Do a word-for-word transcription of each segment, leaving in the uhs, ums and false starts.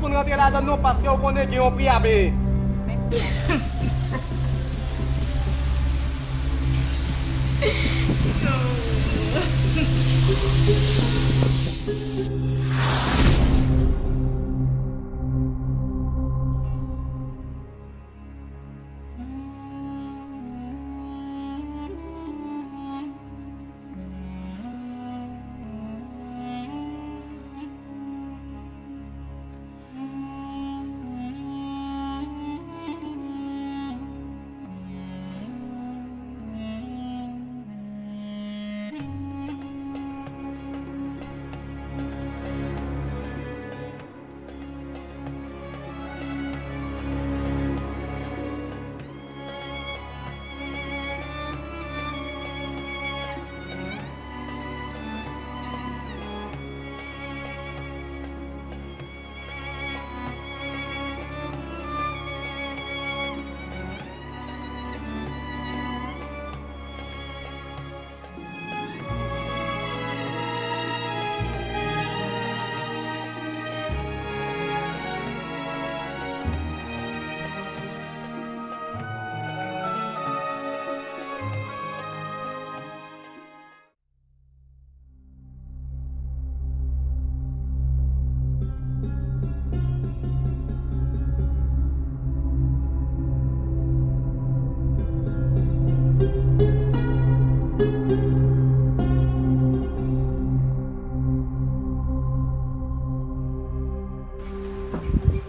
Konn rantre ladann non, paske w konnen gen yon pri a peye.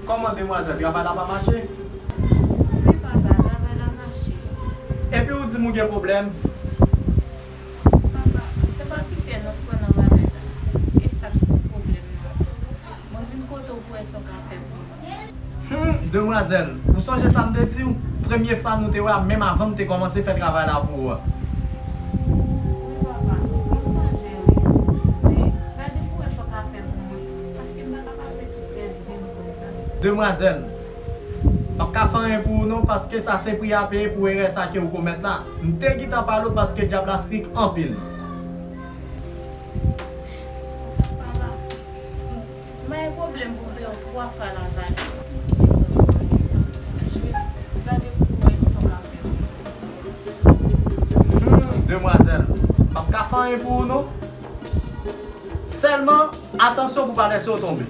Kòman, demwazèl, travay la pa mache? Wi, papa, travay la mache. Epi ou di m ou gen pwoblèm? Papa, se pa kite nou pran nan bagay la. E sa k pwoblèm nan. Mwen vin kote w pou wè sa w ka fè pou mwen. Hmm, demwazèl, ou sonje sa m te di w? Premye fwa nou te wè a, menm avan m te kòmanse fè travay la pou ou a. Wi, papa, mwen sonje, wi. Men, gade pou wè sa w ka fè pou mwen. Paske m pa ka pase tout rès vi m konsa. Demwazèl, m p ap ka fè anyen pou ou non, paske sa se pri a peye pou erè sa ke ou komèt la. M te gentan pale w paske dyab la strik anpil. Papa, m pa gen pwoblèm pou m peye w twa fwa lavalè. Jis gade pou w wè sa w ka fè. Hmm, demwazèl, m p ap ka fè anyen pou ou non. Sèlman, atansyon pou w pa lèse w tonbe.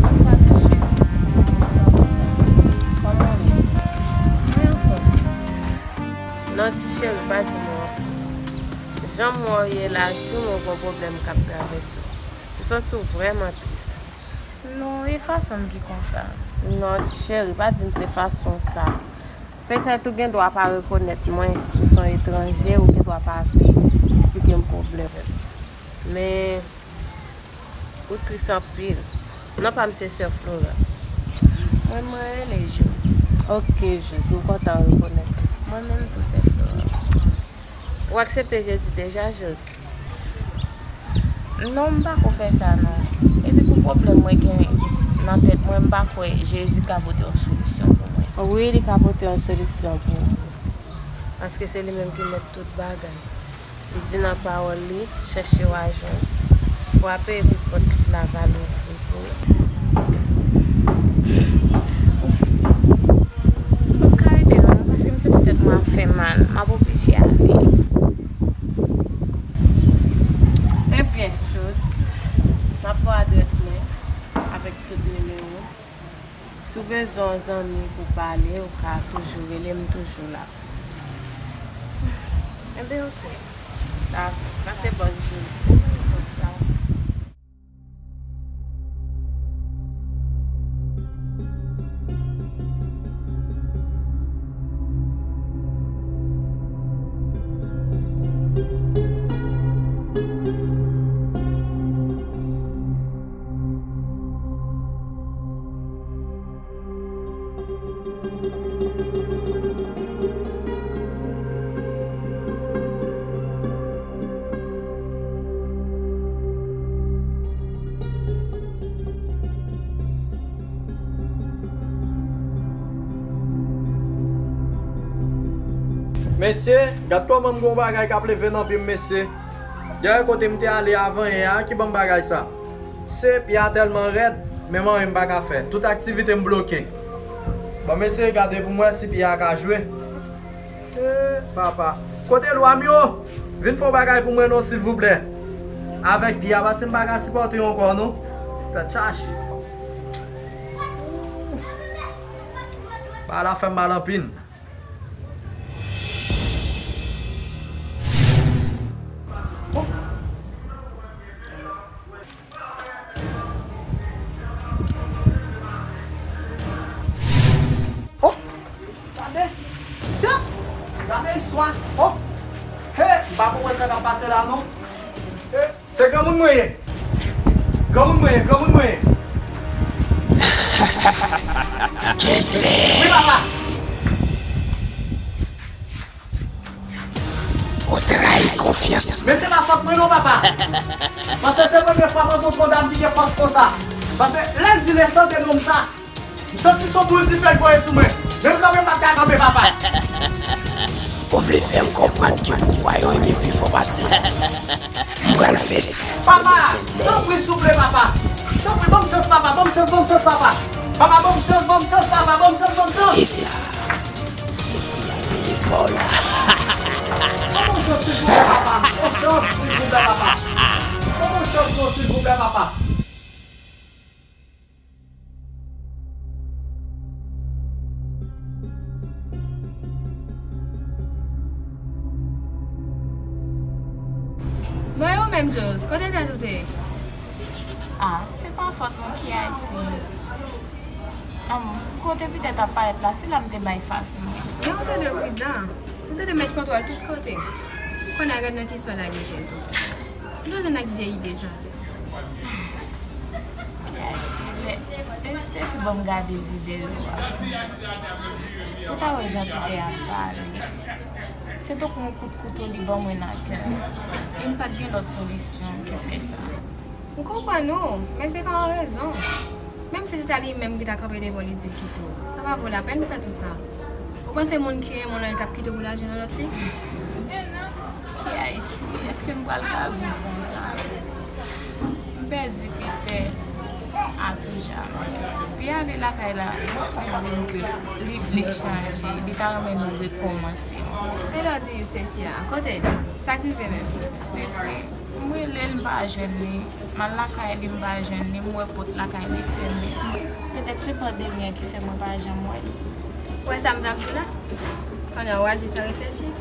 Bonswa, mesye. Bonswa, madam. Kòman w ye? Mwen anfòm. Non, ti cheri, pa di mwen w anfòm. Jan m wè w ye la, siman w gen yon pwoblèm k ap travèse w. M santi w vrèman tris. Non, e fason m ki konsa. Non, ti cheri, pa di m se fason sa. Petèt ou gen dwa pa rekonèt mwen, ou se yon etranje, ou gen dwa pa vle esplike m pwoblèm. Men, ou tris anpil. Non pa m se sè Florence. Mwen, mwen rele Jose. Ok, Jose, m kontan rekonèt ou. Mwen menm tou, sè Florence. Ou aksepte Jezi deja, Jose? Non, m pa ko fè sa non. Epi pou pwoblèm mwen gen nan tèt mwen, m pa kwè Jezi ka pote yon solisyon pou mwen. Wi, li ka pote yon solisyon pou ou. Paske se li menm ki mèt tout bagay. Li di nan pawòl li, chèche w a jwenn. Frape epi pòt la va louvri pou ou. Mwen ap fè mal, m ap oblije ale. Ebyen, Jose, m ap ba w adrès mwen avèk tout nimewo. Si w bezwen yon zanmi pou pale, ou ka toujou rele m, toujou la. Enben, oke. Dakò. Pase bòn jounen. Mesye, gad kòman m gen yon bagay k ap leve nan pye m, mesye. Dèyè kote m te ale avanyè a ki ban m bagay sa. Se pye a tèlman rèd, menm anyen m pa ka fè. Tout aktivite m bloke. Bon, m eseye gade pou m wè si pye a ka jwe. Eh, papa. Kote lwa m yo? Vin fè yon bagay pou mwen non, silvouplè. Avèk pye a, paske m pa ka sipòte ankò non. Tèt chaje. Bagay la fè m mal anpil. Oh! Gade! Sa! Gade istwa! Oh! He! M pa konprann sa k ap pase la non. He! Se granmoun mwen ye. Granmoun mwen ye, granmoun mwen ye. Wi, papa. Ou trayi konfyans mwen. Men se pa fòt mwen non, papa. Paske se premye fwa mwen kontre yon dam ki gen fòs konsa. Paske lè l di le sang de nonm sa, m santi se yon boul dife l voye sou mwen. Menm kanpe m pa t ka kanpe, papa. Ou vle fè m konprann ke pouvwa yo enmen pi fò pase m? M pral fè sa. Papa, tanpri, souple, papa. Tanpri, ban m chans, papa. Ban m chans, ban m chans, papa. Papa, ban m chans, ban m chans, papa. Ban m chans, ban m chans. E sa, se priyè de pa w la. Ban m yon chans, silvouplè, papa. Yon chans, silvouplè, papa. Ban m yon chans, non, silvouplè, papa. Bon, e ou menm, Jose, kote tèt ou te ye? Ah, se pa fòt mwen ki ayisyen. Ann, kote Pitè t ap parèt la, se la m te bay fas mwen. Men ou te dwe pridan. Ou te dwe met kontwòl tout kote. Kounye a gad nan ki sò w lage tèt ou. Ou te jwenn ak vye ide sa. K F C, men, Stacy ban m gade videyo a. Ou ta wè jan Pitè ap pale. Se tankou yon kout kouto li ban mwen nan kè. E m pa t gen lòt solisyon ke fè sa. M konprann ou, men se pa yon rezon. Menm si se ta li menm ki ta kanpe devan w, li di l kite w, sa pa vo lapèn fè tout sa. Ou panse moun ki renmen w lan, li t ap kite w pou l al jwenn yon lòt fi? K I C, èske m pral ka viv konsa? M pèdi Pitè a tou jamè. Li ale lakay la, li di m ke li vle chanje, li ta renmen nou rekòmanse ankò. E lè w di Stacy a, kote l? Sa k rive menm? Stacy, m rele l, m pa jwenn li. M al lakay li, m pa jwenn li, m wè pòt lakay li fèmen. Petèt se pandemi an ki fè mwen pa janm wè l. Ou wè sa m t ap di la? Pandan w aji san reflechi.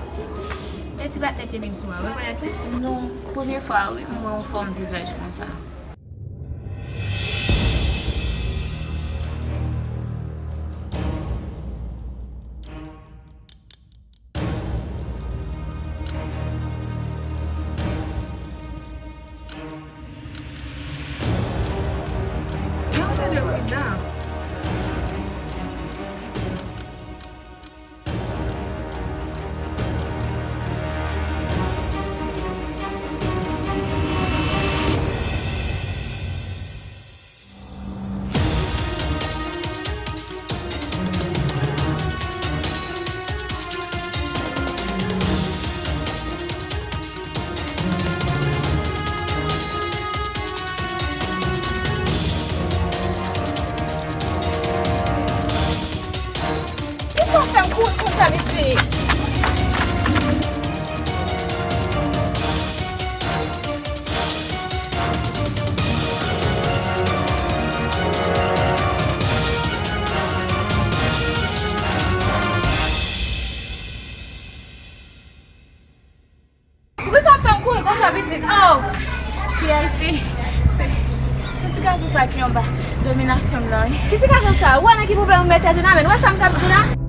E ti patnè k te vin sou a, ou rekonèt li? Non, premye fwa wi, m wè yon fanm vizaj konsa. Yon tande pridan. Kisa w fè m kouri konsa, pitit? Wi, konsa pitit. Oh! Kiyès li? Se, se ti gason sa ki anba dominasyon m nan, wi. Ki ti gason sa? Ou wè nan ki pwoblèm ou mete tèt ou nan men? Ou wè sa m t ap di la?